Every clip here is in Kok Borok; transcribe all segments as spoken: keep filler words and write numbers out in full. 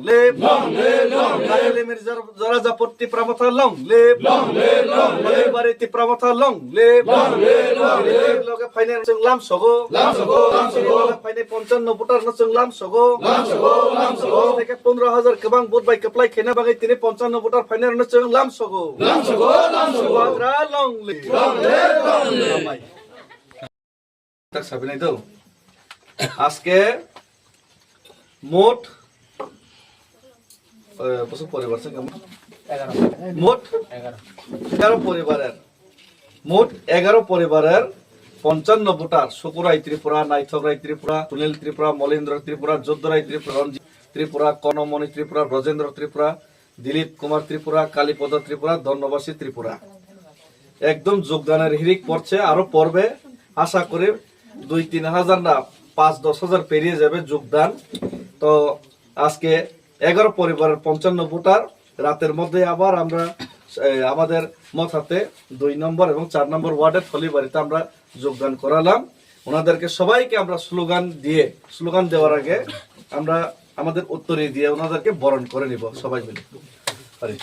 live. Long live, long live. Katalia Mirza Raja Pur Tipra Motha long live. Long live, long live. Bari Tipra Motha long live. Long live, long live. Loge phainai chwng lam sogo. Lam sogo, lam sogo. Loge phainai ponchano voter no chwng lam sogo. Lam sogo, lam sogo. Teke pondro hajar kwbang vote bai kwplai khaina bagwi tini ponchano voter phainai no chwng lam sogo. Lam sogo, lam sogo. Bubagra long live. Long live, long live. Hambai. Tak sabinai do. Aske mot, eh, boso poribar se kamo? Mot egaro poribarer, mot egaro poribarer ponchano voter, Sukurai Tripura, Naithokrai Tripura, Sunil Tripura, Molindra Tripura, Joddorai Tripura, Ranjit Tripura, Konomoni Tripura, Rajendra Tripura, Dilip Kumar Tripura, Kalipada Tripura, Dhonnobasi Tripura. একদম যোগদানের হিড়িক পড়ছে, আরো পড়বে। আশা করি দুই তিন হাজার না, পাঁচ দশ হাজার পেরিয়ে যাবে যোগদান। তো আজকে এগারো পরিবারের পঞ্চান্ন ভোটার, রাতের মধ্যে আবার আমরা, এ, আমাদের মথাতে দুই নম্বর এবং চার নম্বর ওয়ার্ডের থলিবাড়িতে আমরা যোগদান করালাম। ওনাদেরকে সবাইকে আমরা স্লোগান দিয়ে, স্লোগান দেওয়ার আগে আমরা আমাদের উত্তরী দিয়ে ওনাদেরকে বরণ করে নিব সবাই মিলে। আরে,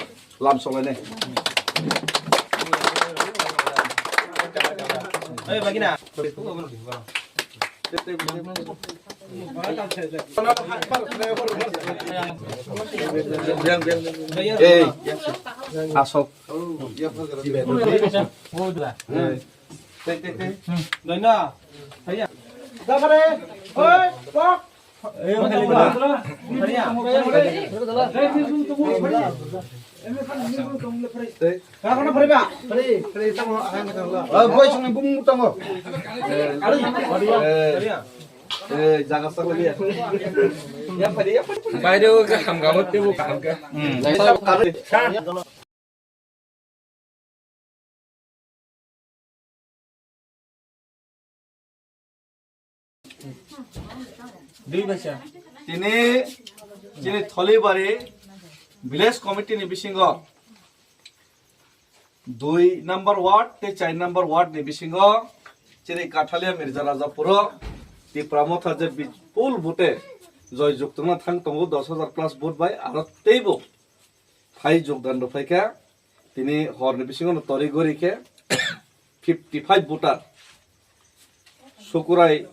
লাম সবাই নে। এই, আসো। এই, এই, এই। Baire o kaham kamo tebo kaham khe. Tini chini Tholibari village committee ni bisingo dui number ward tei char number ward ni bisingo chini Kathalia Mirza Rajapuro Tipra Motha je bipul vote joy juktungna thang tongo, dos hajar plus vote bai aro teibo phai jogdan rw phaikha. Tini horni bisingo no tori gori khe fifty five voter Sukurai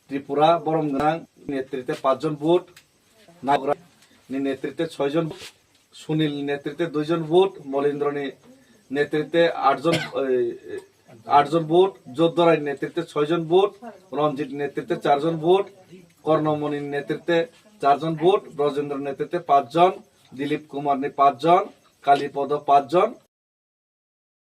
Tripura Borom Gwnang ni netrite pach jon vote, Nagra ni netrite choi jon, Sunil ni netrite dui jon vote, Molindro ni netrite aat jon, eh, aat jon vote, Joddorai ni netrite choi jon vote, Ranjit ni netrite char jon vote, Kornomoni ni netrite char jon vote, Brojendro ni netrite pach jon, Dilip Kumar ni pach jon, Kalipada pach jon,